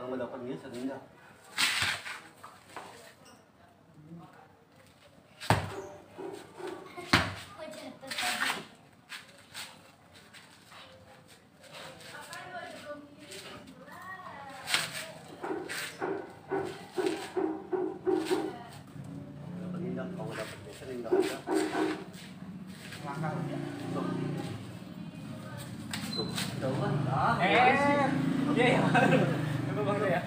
kamu dapatnya sering enggak? Kamu dapatnya sering enggak ada? Langkah. Tuh, jauhan. Iya ya. Apa bang ya?